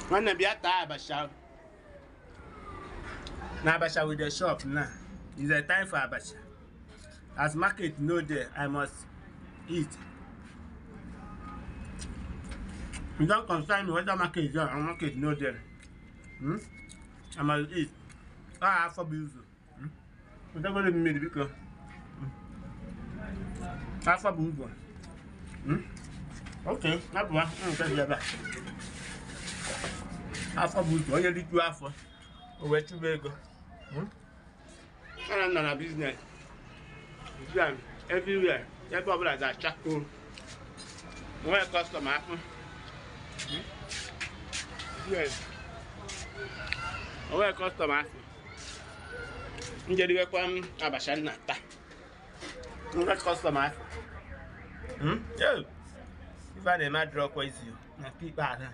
Nwanne, bịa taa abacha. Na abacha with the shop now. It's a time for abacha. As market no dey, I must eat. You don concern me whether market dey or market no dey. Hmm? I must eat. Ọ afọ bụ ụzọ. Wetagoro m mmiri, biko. Afọ bụ ụzọ. Hmm? Okay, napụwa nke dị ebe a. Afọ bụ ụzọ, onye rijuo afọ, o wee chụba ego. Ana m nọ na business. Jam everywhere, ebe ọbụla ga-achako. Nwee customer afụ. Yes. Onwee customer afụ. Njedebekwa m abacha nna taa. Nwee customer afụ. Yo. Ife a na-eme adịrọkwa izi o, na nke ikpeazụ a.